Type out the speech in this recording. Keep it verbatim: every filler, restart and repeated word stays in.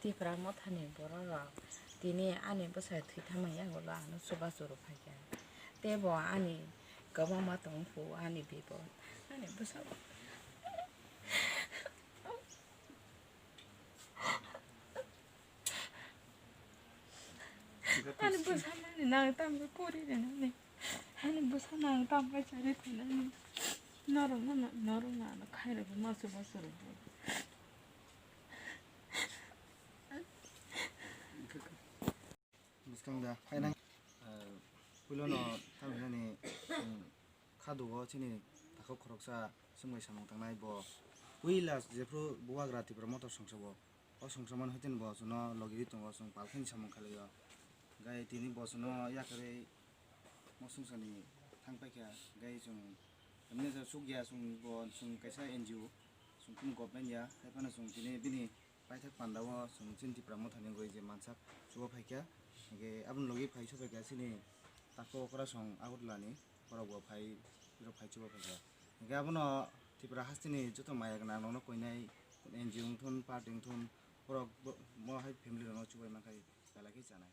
Tipra mothani borok rok tini ani bwsai thwi thangmani yagulo ano chubachu rw phaikha. Tei bo ani kwbangma tongphuru ani bipod. Ani bwsa, ani bwsa nani nang tamni pori rwnani. Ani bwsa nang tamni chari thwnani. Norok no, norok no ano khairokma chubachu rw. Bwskang da phainai. Puilono tamhinani, um, khadugo chini takhuk khoroksa swngbai samung tangnai bo puila jephru bubagra Tipra Motha songsa bo. O songsa man hoiteni bo chwngno logi tongo, chwng palkhani samung khlaio. Gai tini bo chwngno yakarwi mosungsani thang paikha, gai chwng emne ja sukya, chwng bo chwng kaisa N G O, chwng kunu government ya, haiphano chwng tini bini paithak pandao chwng chini Tipra Mothani wngwi je mansak chuba phaikha, hingke aboni logi phai suphaikha chini takhuk okra song Agartala ni, borok bo phai, borok phai chuba phaikha. Hingke abono Tripura hasteni joto maya gwnang rokno koinai N G O wngthun, party wngthun, borok bo, mo hai family rokno chubai mankhai belai khe chanai.